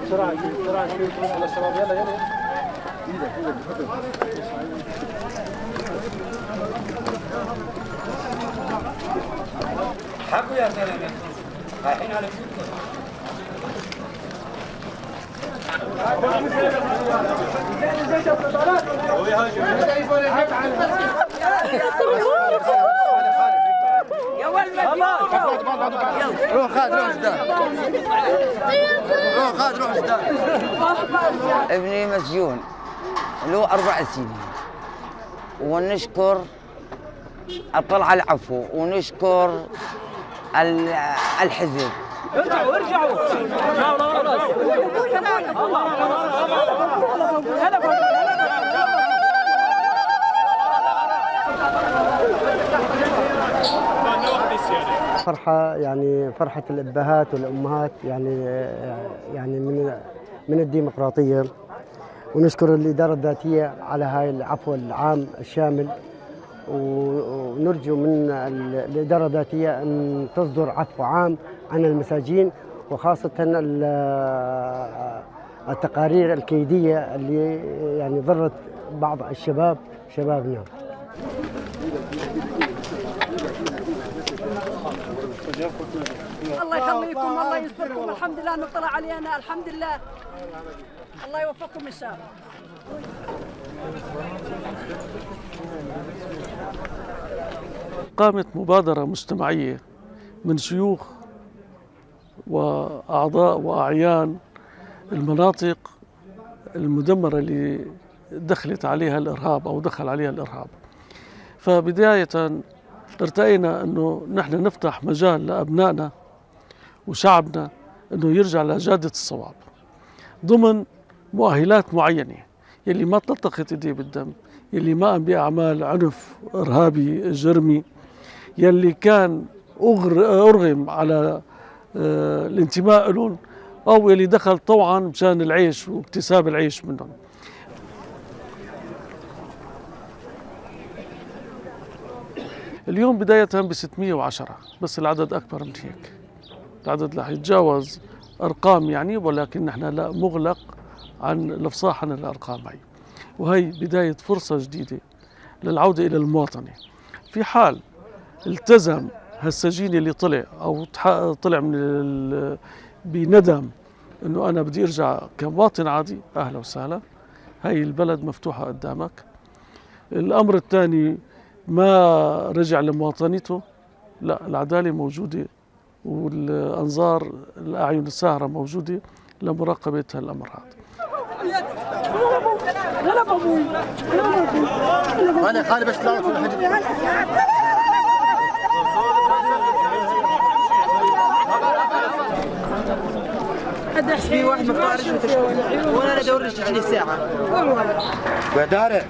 بسرعة بسرعة يلا الشباب، يلا يلا، ايدك ايدك. حقوا يا زلمه، رايحين على بيوتكم. روح خالد، روح جدال، روح خالد، روح جدال. ابني مسجون له 4 سنين، ونشكر الطلعة العفو ونشكر الحزب. ارجعوا ارجعوا. فرحة، يعني فرحة الأبهات والأمهات، يعني من الديمقراطية. ونشكر الإدارة الذاتية على هاي العفو العام الشامل، ونرجو من الإدارة الذاتية أن تصدر عفو عام عن المساجين، وخاصة التقارير الكيدية اللي ضرت بعض الشباب، شبابنا. الله يخليكم، الله يستركم، الحمد لله انه طلع علينا، الحمد لله. الله يوفقكم ان شاء الله. قامت مبادرة مجتمعية من شيوخ وأعضاء وأعيان المناطق المدمرة اللي دخلت عليها الإرهاب أو دخل عليها الإرهاب. فبداية ارتئينا أنه نحن نفتح مجال لأبنائنا وشعبنا أنه يرجع لجادة الصواب ضمن مؤهلات معينة، يلي ما تلطخت ايديه بالدم، يلي ما قام بأعمال عنف إرهابي جرمي، يلي كان أرغم على الانتماء لهم، أو يلي دخل طوعا مشان العيش واكتساب العيش منهم. اليوم بداية ب 610، بس العدد أكبر من هيك، العدد رح يتجاوز أرقام ولكن نحن لا مغلق عن الإفصاح عن الأرقام هي. وهي بداية فرصة جديدة للعودة إلى المواطنة. في حال التزم هالسجين اللي طلع أو طلع من بندم إنه أنا بدي أرجع كمواطن عادي، أهلا وسهلا، هاي البلد مفتوحة قدامك. الأمر الثاني ما رجع لمواطنته، لا، العدالة موجودة والأنظار الأعين الساهرة موجودة لمراقبة هالأمر هذا. أنا خالي بس لا في واحد مقطوع رجله وانا ادور رجلي ساعه. يا داري.